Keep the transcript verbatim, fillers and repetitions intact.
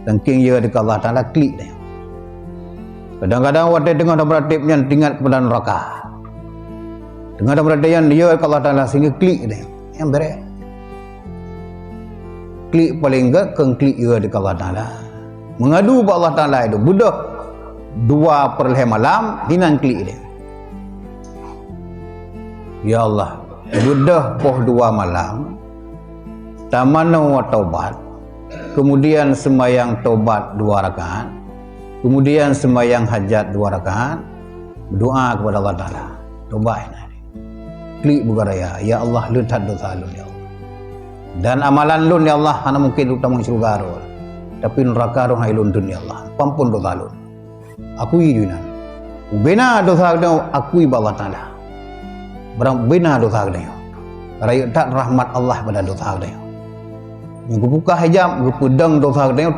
Sangking yö teuka Allah Taala, klik tanyoe. Kadang-kadang watèe teungoh tameuratéb nyan teuingat keupada neuraka. Teungoh tameuratéb nyan yö teuka Allah Taala sehingga klik tanyoe. Nyang bèrèh. Klik paleng gèt keu klik yö teuka Allah Taala. Meungadu bak Allah Taala itu beudôh dua per lhèe malam, hinan klik tanyoe. Ya Allah, beudôh poh dua malam, tamanoe taubat, kemudian sembahyang taubat dua rakaat, kemudian sembahyang hajat dua rakaat, berdoa kepada Allah Taala. Taubat hinan. Klik beugeuraya, "Ya Allah, lôn that dosa lôn, ya Allah. Dan amalan lôn, ya Allah, hana mungken lôn tamong syeuruga roh. Tapi neuraka roh hai lôn dum, ya Allah. Pampon dosa lôn." Akui jih nyan. Ubena dosa geutanyoe, akui bak Allah Taala. Barang ubena dosa geutanyoe, rayeuk that rahmat Allah pada dosa geutanyoe. Nyang geubuka hijab, geupeudong dosa geutanyoe,